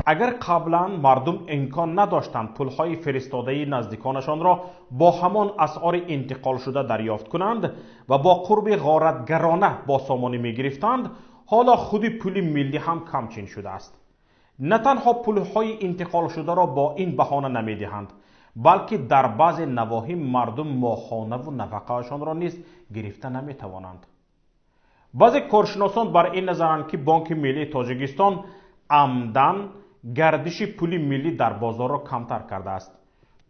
Агар қаблан мардум имкон надоштанд пулҳои фиристодаи наздиконашонро бо ҳамон асъори интиқолшуда дарёфт кунанд ва бо қурби ғоратгарона бо сомонӣ мегирифтанд, ҳоло худи пули миллӣ ҳам камчин шудааст. На танҳо пулҳои интиқолшударо бо ин баҳона намедиҳанд, балки дар баъзе навоҳӣ мардум моҳонаву нафақаашонро низ гирифта наметавонанд. Баъзе коршиносон бар ин назаранд, ки Бонки Миллии Тоҷикистон амдан гардиши пули миллӣ дар бозорро камтар кардааст,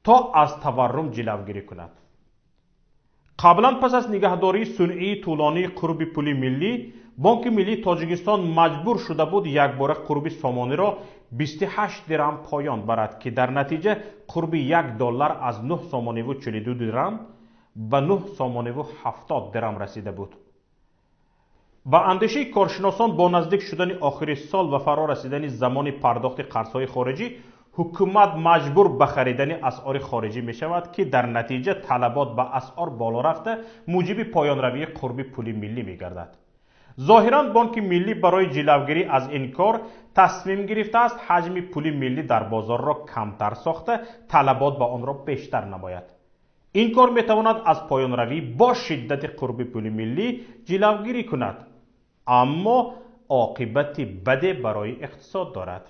то аз таваррум ҷилавгирӣ кунад. Қаблан пас аз нигаҳдории сунъии тӯлонии қурби пули миллӣ, Бонки Миллии Тоҷикистон маҷбур шуда буд якбора қурби сомониро 28 дирам поён барад, ки дар натиҷа қурби 1 доллар аз 9 сомониву 42 дирам ба 9 сомониву 70 дирам расида буд. Ба андешаи коршиносон, бо наздик шудани охири сол ва фаро расидани замони пардохти қарзҳои хориҷӣ, ҳукумат маҷбур ба харидани асъори хориҷӣ мешавад, ки дар натиҷа талабот ба асъор боло рафта, муҷиби поёнравии қурби пули миллӣ мегардад. Зоҳиран, Бонки Миллӣ барои ҷилавгирӣ аз ин кор тасмим гирифтааст ҳаҷми пули миллӣ дар бозорро камтар сохта, талабот ба онро бештар намояд. Ин кор метавонад аз поёнравӣ бо шиддати қурби пули миллӣ ҷилавгирӣ кунад, аммо оқибати баде барои иқтисод дорад.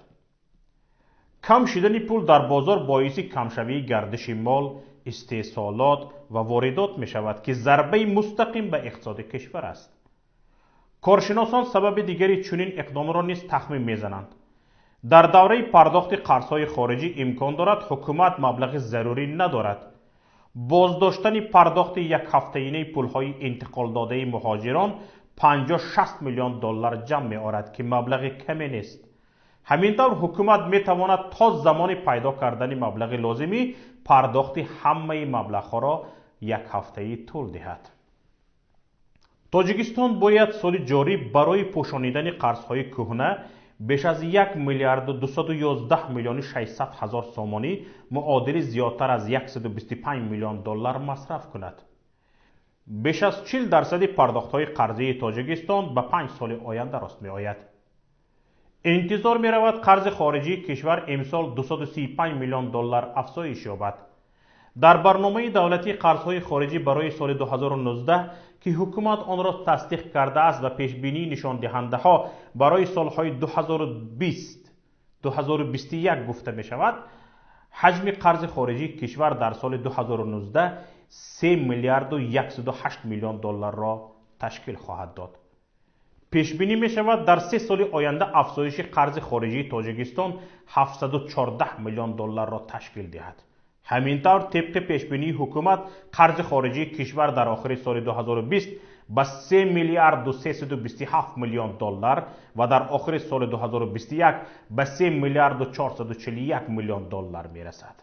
Кам шудани пул дар бозор боиси камшавии гардиши мол, истеҳсолот ва воридот мешавад, ки зарбаи мустақим ба иқтисоди кишвар аст. Коршиносон сабаби дигари чунин иқдомро низ тахмин мезананд. Дар давраи пардохти қарзҳои хориҷӣ имкон дорад ҳукумат маблағи зарурӣ надорад. Боздоштани пардохти якҳафтаинаи пулҳои интиқолдодаи муҳоҷирон 50-60 миллион доллар ҷамъ меорад, ки маблағи каме нест. Ҳамин тавр, ҳукумат метавонад то замони пайдо кардани маблағи лозимӣ пардохти ҳамаи маблағҳоро якҳафтаӣ тӯл диҳад. Тоҷикистон бояд соли ҷорӣ барои пӯшонидани қарзҳои кӯҳна беш аз 1 миллиарду 211 миллиони 600 ҳазор сомонӣ, муодили зиёдтар аз 125 миллион доллар, масраф кунад. Беш аз 40 дарсади пардохтҳои қарзии Тоҷикистон ба 5 соли оянда рост меояд. Интизор меравад, қарзи хориҷии кишвар имсол 235 миллион доллар афзоиш ёбад. Дар барномаи давлатии қарзҳои хориҷӣ барои соли 2019, ки ҳукумат онро тасдиқ кардааст ва пешбинии нишондиҳандаҳо барои солҳои 2020 2021 гуфта мешавад, ҳаҷми қарзи хориҷии кишвар дар соли 2019 3 миллиарду 108 миллион долларро ташкил хоҳад дод. Пешбинӣ мешавад, дар 3 соли оянда афзоиши қарзи хориҷии Тоҷикистон 714 миллион долларро ташкил диҳад. Ҳамин тавр, тибқи пешбинии ҳукумат, қарзи хориҷии кишвар дар охири соли 2020 ба 3 миллиарду 327 миллион доллар ва дар охири соли 2021 ба 3 миллиарду 441 миллион доллар мерасад.